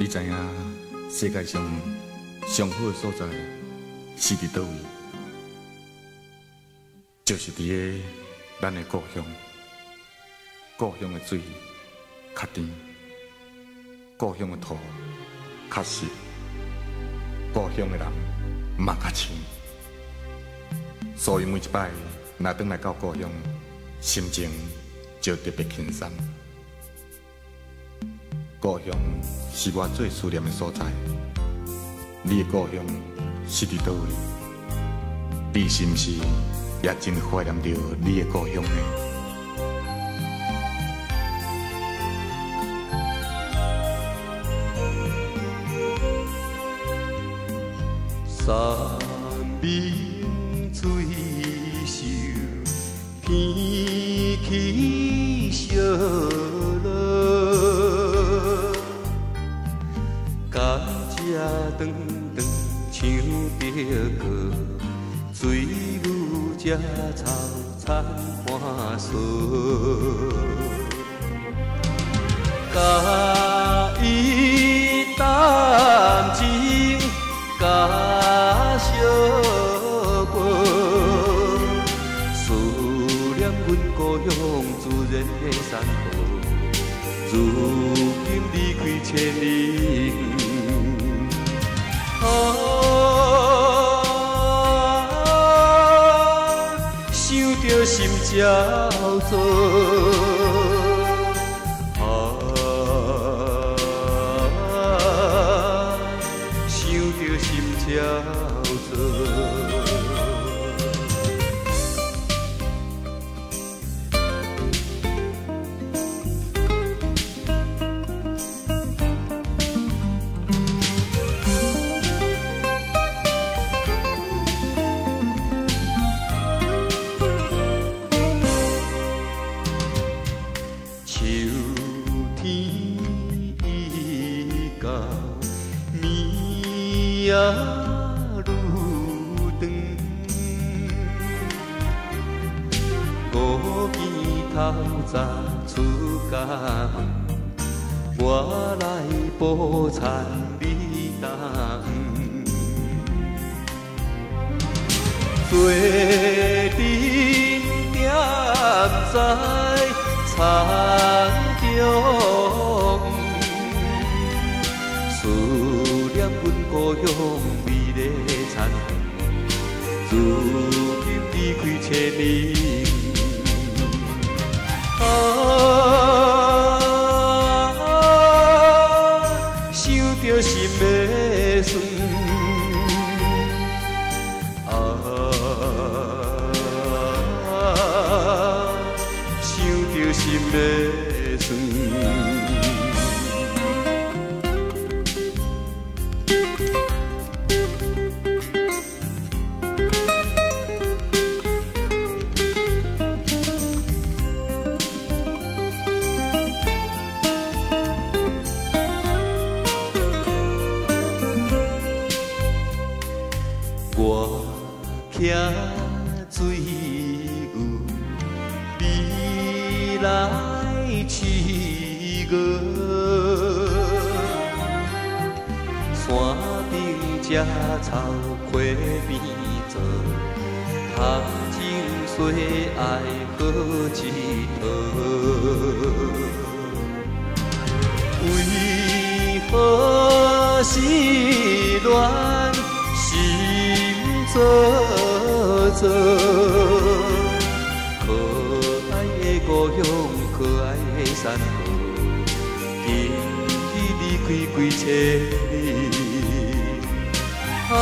知影世界上上好的所在是佇佗位？就是佇个咱的故乡，故乡的水較甜，故乡的土較實，故鄉的人嘛較親。所以每一擺若轉來到故鄉，心情就特別輕鬆。故鄉是我最思念的所在。你的故鄉是佇佗位？你是毋是也真懷念著你的故鄉呢？山明水秀，天气烧热，甘蔗长长唱著歌，水牛食草田盘索，佮伊谈情甲相报，思念阮故乡自然的山河，如今离开千里远。啊，想著心焦躁。啊，想著心焦躁。秋天已到，暝仔愈长，五更透早出家门，我来补田你担。做阵踮在田中，思念阮故乡美丽的田园，如今离开千里远。啊，想著心的酸。啊，想著心的酸。我骑水牛，你来饲鹅，山顶食草溪边坐，谈情说爱好佚佗。为何失恋心灼灼？可爱的故乡，可爱的山河，今日离开几千里。啊，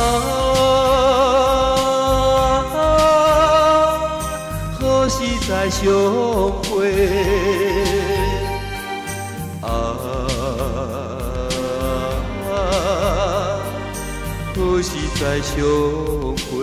何时再相会？啊，何时再相会？